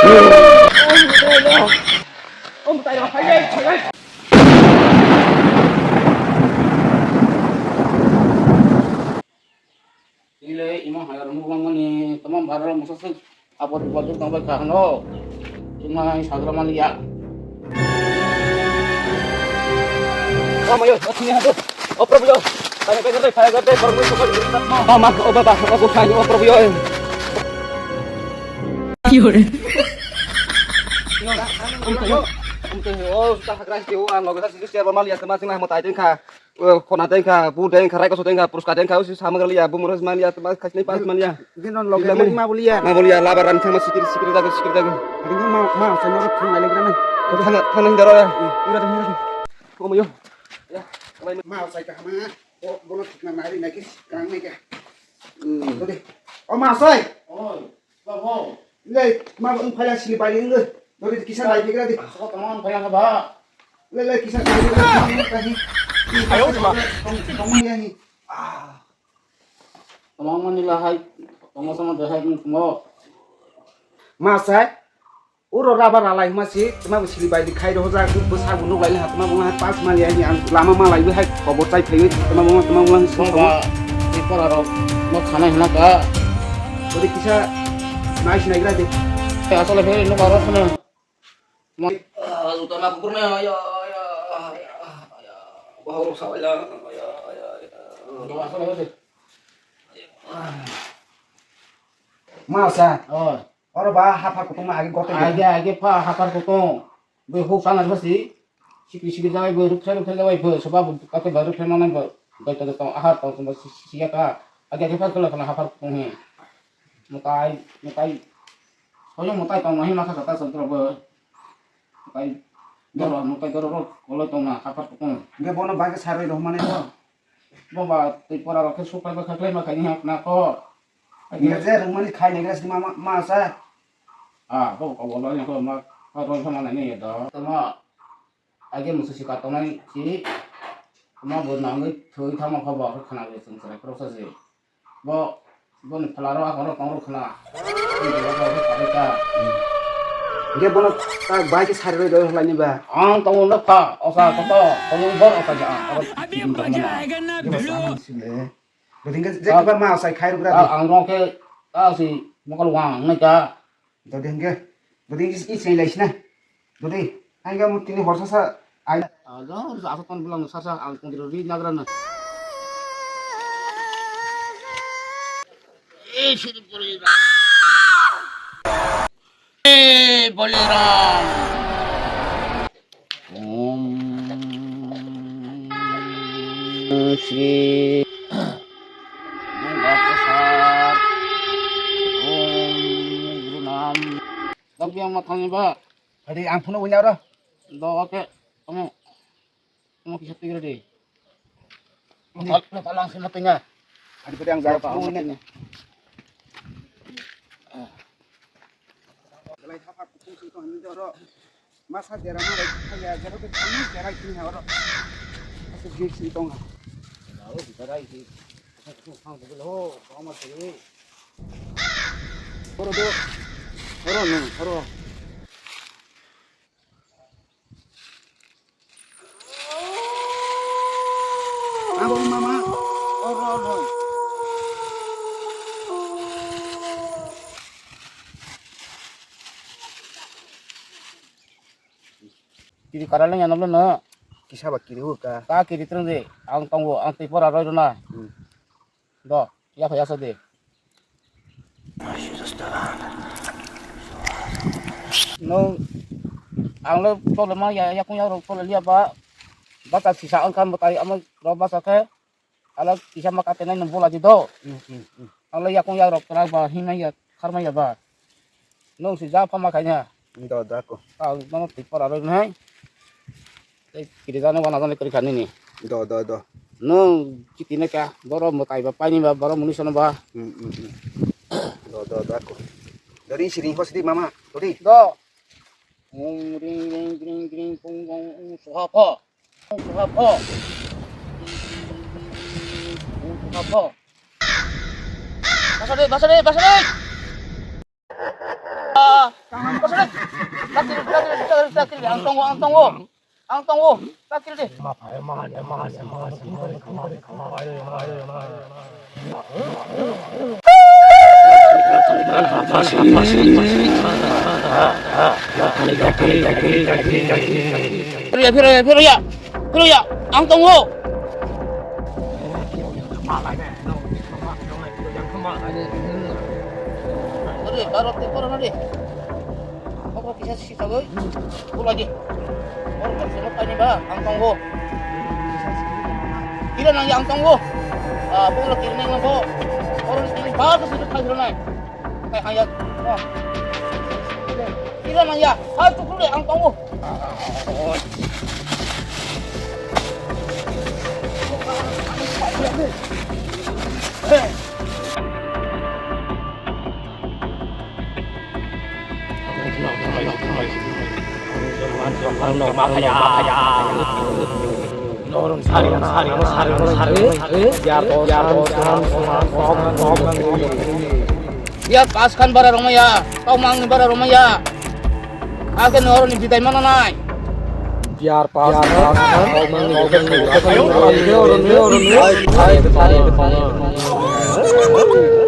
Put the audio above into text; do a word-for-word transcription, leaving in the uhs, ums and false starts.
Tile imo hayar mukbang mani tamam bhararo musaswk apot bipot tongbai kha hwno. Chwngma sagra maliya. O mayo, o thini hadu. O Prabhu yo. Tani kai kai kai kai Prabhu yo. O ma, o baba, o gosai, o Prabhu yo. Umte yo, umte yo, o ta hagra yo, ang loge sa sisi siya ba maliya, tama sing na mo tai tengkha. O, khona tengkha, bu tengkha, raikoso tengkha, pruska tengkha, usi sama galiya, bu muras maliya, tama khasni pas maliya. Din non loge ma buliya. Ma buliya, labar ran thangma sikir, sikir jaga, sikir jaga. Din ma, ma, sa noro thang lai legra na. Thang, thang daro ya. Ira thang, ira thang. O mayo. Ya, kalai ma. Ma sai ka ma. O, bono thikna nari na kis, kang ne ka. Hmm. Dode. O ma sai. Oi. Babo. Ngai, ma wng phaya sini bai ngai. Dori kisa nai pekra di. Sabo tamo wng phaya ba. Le, le, kisa nai pekra di. Ayo, ma. Tong, tong, ya ni. Ah. Tamo mani la hai. Tamo sama de hai mo. Ma sai. Uro raba ralai ma si, ma sili bai di khai ro ja, bu sa bu nuk lai ha, ma bu ha pas ma ya ni ang lama ma lai bu hai, kobo chai phai, ma bu, ma bu. Nokba, ni pora ro, nok khana hina ka. Dori kisa nai sinai gra di. Asole phai nokba ro khana. Juta ma kukur na, ya, ya, ya, ya. Bahau sa ya, ya, ya, ya. Asole phai. Ma sa. Oh. Oro ba haphar kutung ma agi gote. Agi, agi pha haphar kutung. Bui huk sana basi. Sikri sikri jagai bui ruksa ruksa jagai bui soba bui kate ba ruksa mana bui. Bai to to aha to to si si ka. Agi agi pha kala kala haphar kutung he. Mutai mutai. Soyo mutai tong nahi masa kata santro bui. Mutai doro mutai doro ro kolo tong na haphar kutung. Ge bono bage saroi rohmane to. Bo ba tei pora rok khe supai ba khaklai ma khaini hak na ko. Agi je rungmani khai nai gas ma ma sa. Ah, bo ko bolo ni ko ma ko roi sama nai ni do. Tamo age musu si ka tongnai si. Tamo bo nangwi thoi thangma kha bo khe khna bai sung srai khoroksa si. Bo, bo ni phalaro ako ro tong ro khna. Bo bo bo kare ka. Ge bono ta bai ke sari roi doi hlai ni ba. Ang tong no pha, osa ko to, tong bor osa ja. Aro. Ge ba sa sile. Boding ke je ba ma sai khai ruk ra. Ang rong ke ta si mokol wang nai ka. Dodi hingke, dodi is, is lai sina. Dodi, ai ga mutini horsa sa, ai. Ajo, asa ton bulang sa sa, ang kong ri nagra na. Eh, sini puri. Eh, Boliram. Om Shri Durga Prasad. Om Guru Nam. Tapi yang makan ni ba? Adi ang phone wina ro. Do oke. Kamu, kamu kisah tinggal di. Ini. Pal-, palang sini tengah. Adi pada yang jawab phone wina. Belai thapa kutung sing tong hinwi oro. Masa dera ma bai thangya, jero khe thangni dera kini ha oro. Asa gate sing tong ha. Aro dera iki. Thang dulu ho, kama sini. Oro do. Oro no, oro. Abo mama. Oh, oh, oh. Kiri karaleng ya nabla na. Kisa ba kiri hu ka. Ka kiri terang de. Ang tongbo, ang tipor aroi rona. Hmm. Do, ya phai asa de. Nwng ang le tole ma ya, yakung yakrok tole liya ba. Bata sisa ang kan batai amo ro basa khe. Ala kisa ma katenai nwng bola di do. Hmm, hmm, hmm. Ang le yakung yakrok tole ba hinai ya kharmai ya ba. Nwng si ja phama khaina. Do, do, ako. Ah, mano twi pora roi nai. Tei kiri jani wana jani kori khani ni. Do, do, do. Nwng chiti na kya, boro mwtai ba paini ba, boro muni sono ba. Hmm, hmm, hmm. Do, do, do, ako. Dari siring hos di mama, todi. Do. Om ring ring ring ring pung pung um swaha pho. Um swaha pho. Um swaha pho. Basa de, basa de, basa de. Ah. Ang tongo, ang tongo. Ang tongo. Takil de. Phiro ya, phiro ya, phiro ya. Phiro ya. Ang tongo. Nadi, baro te poro nadi. Obo kisa sisagwi. Bulaji. Oro kok sino tani ba, ang tongo. Kira nang yang tongo. Ah, bolo kira nang tongo. Oro kira ba ko sino khai nai. Kai haya. Kira nang ya. Hai tukule ang tongo. Ya pas khan bara romaya, tau mang ni bara romaya. Ake noroni bidai mana nai. Biyar pas khan, kok mangni bidai mana nai.